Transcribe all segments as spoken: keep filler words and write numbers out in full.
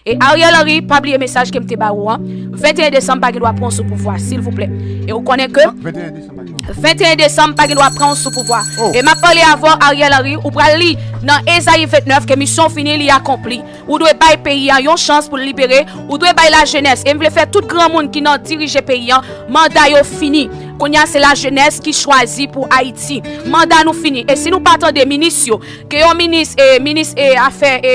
E Ariel Henry, pa bliye mesaj ke m te ba ou an. Venteyen desanm pa gen dwa pran w sou pouvwa, silvouplè. E ou konnen ke venteyen desanm pa gen dwa pran w sou pouvwa. E m ap pale avè w, Ariel Henry, ou pral li nan Ezayi vennèf ke misyon w fini, li akonpli. Ou dwe bay peyi a yon chans pou l libere. Ou dwe bay lajenès. E m vle fè tout granmoun ki nan dirije peyi an, manda yo fini. Kounye a se lajenès ki chwazi pou Ayiti. Manda nou fini. E si nou pa tande minis yo, ke yon minis, e, minis, e, afè, e,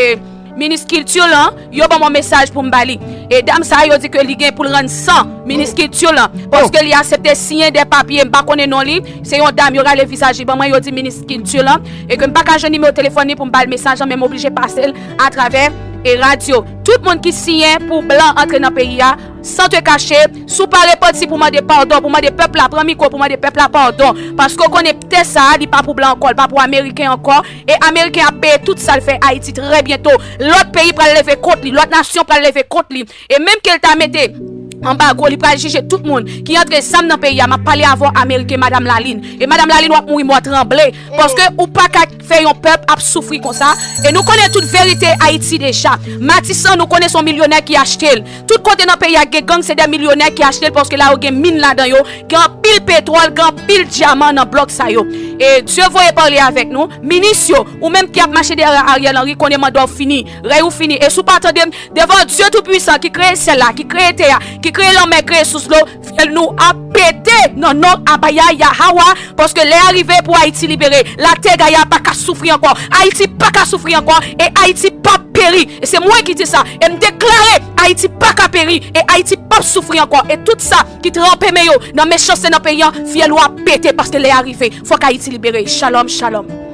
minis kilti lan, yo ban mwen mesaj pou m ba li. E dam sa a, yo di ke li gen pou l rann san minis kilti lan. Paske li aksepte siyen de papye, m pa konnen non li. Se yon dam, yo rale vizaj li ban mwen, yo di minis kilti lan. E ke m pa ka jwenn nimewo telefòn li pou m ba l mesaj lan, men m oblije pase l atravè e radyo. Tout moun ki siyen pou blan antre nan peyi a, san te kache, si w pa repanti pou mande padon, pou mande pèp la, pran mikwo pou mande pèp la padon. Paske w konnen tè sa a, li pa pou blan ankò, li pa pou ameriken ankò. E ameriken ap peye tout sa l fè Ayiti trè byento. Lòt peyi pral leve kont li, lòt nasyon pral leve kont li. E menm ke l ta mete anbago, li pral jije tout moun ki antre zam nan peyi a. M ap pale avè w, ameriken, madanm Lalin. E madanm Lalin, w ap mouri mò tranble. Paske ou pa ka fè yon pèp ap soufri konsa. E nou konnen tout verite Ayiti deja. Matisan, nou konnen se yon milyonè ki achte l. Tout kote nan peyi a gen gang, se de milyonè ki achte l paske la yo gen min ladan yo, gen anpil petwòl, gen anpil dyaman nan blòk sa yo. E Dye voye pale avèk nou. Minis yo, ou menm ki ap mache dèyè Ariel Henry, konnen manda w fini, rèy ou fini. E si w pa tande m, devan Dye Toupwisan ki kreye syèl la, ki kreye tè a, ki kreye lanmè, kreye sous dlo, fyèl nou ap pete nan non Abaya Yahawa, paske lè a rive pou Ayiti libere. Latè Gaya pa ka soufri ankò. Ayiti pa ka soufri ankò. E Ayiti p ap peri. E se mwen ki di sa. E m deklare, Ayiti pa ka peri. E Ayiti p ap soufri ankò. E tout sa ki tranpe men yo nan mechanste nan peyi an, fyèl ou ap pete paske lè a rive. Fòk Ayiti libere. Shalom, shalom.